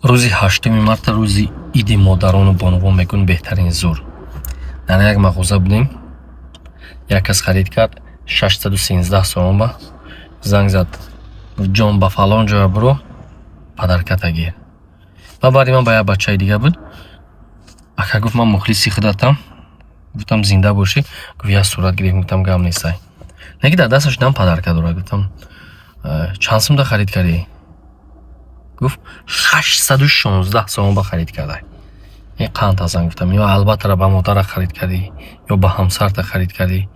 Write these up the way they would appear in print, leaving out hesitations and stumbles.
Рӯзи 8-уми марта, рӯзи иди модарону бонувон мекунем, беҳтарин зур. Дар як мағоза будем, як кас харид кард 613 сомон ба занг зад: «Ҷон, ба фалон ҷоя биро, подарката гир». Ва баъди ман ба як бачаи дига буд. Ака, гуфт, ман мухлиси худатам. Гуфтам: «Зинда бошӣ». Гуфт: «Як сурат гирифт». Гуфтам: «Гап нестай». Не ки дар дасташ дидам, подарка дорад. Гуфтам: «Чанд сумда харид кардӣ?» Гуфт: «816 сомон ба харид карда». Е, қанд ҳасан, гуфтам, ё албаттара ба модара харид кардӣ ё ба ҳамсарта харид кардӣ.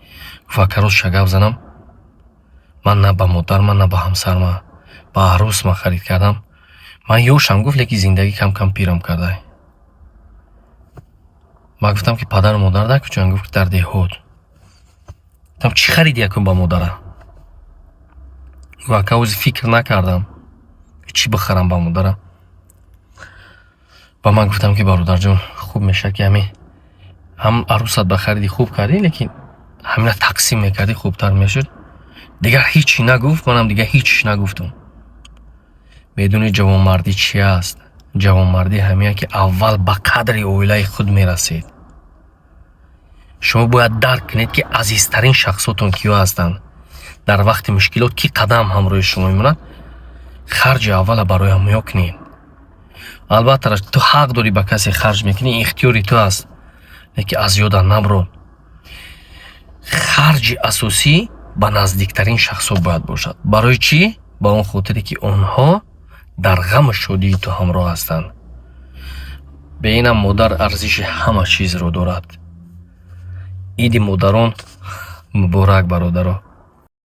Гуфт: «Ака, ростша гап занам, ман на ба модарма, на ба ҳамсарма, ба арӯсма харид кардам. Ман ёшам», гуфт, «лекин зиндагӣ кам кам пирам карда». Ман гуфтам, ки падару модар дар куҷоянд? Гуфт: «Дар деҳот». Гуфтам: «Чӣ харидӣ якун ба модара?» Гуфт: «Ака, ози фикр накардам, чӣ бихарам ба модара». Ба ман гуфтам, ки бародарҷон, хуб мешавад, ки ҳамин ҳам арӯсат ба хариди, хуб кардӣ, лекин ҳамина тақсим мекардӣ, хубтар мешуд. Дигар ҳичи нагуфт, манам дигар ҳичиш нагуфтам. Медонӣ, ҷавонмардӣ чи аст? Ҷавонмардӣ ҳамин, ки аввал ба қадри оилаи худ мерасед. Шумо бояд дарк кунед, ки азизтарин шахсотон киё ҳастанд, дар вақти мушкилот кӣ қадам ҳамроҳи шумо мемонад. Харҷи аввала барои ҳамоё кунед. Албатта, ту ҳақ дорӣ, ба касе харҷ мекунӣ, ихтиёри ту аст, лекин аз ёда набро, харҷи асосӣ ба наздиктарин шахсҳо бояд бошад. Барои чӣ? Ба он хотире, ки онҳо дар ғаму шодии ту ҳамроҳ ҳастанд. Беинам модар арзиши ҳама чизро дорад. Иди модарон муборак, бародаро.